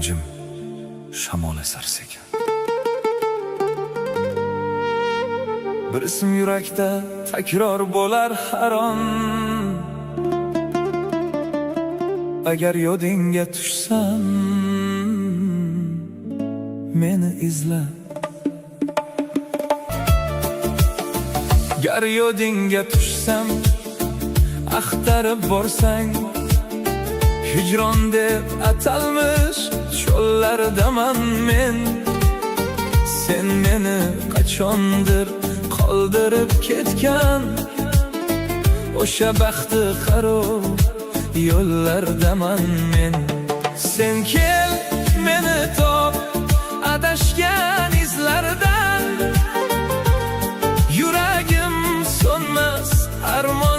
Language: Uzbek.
Jim-jim shamol esar sekin. Bir ism yurakda takror bo'lar har on. Agar yodingga tushsam, meni izla. Gar yodingga tushsam, axtarib borsang, hijron deb atalmish cho'llardaman men. Sen meni qachondir qoldirib ketgan o'sha baxti xarob yo'llardaman men. Sen kel, meni top adashgan izlardan. Yuragim so'nmas armon.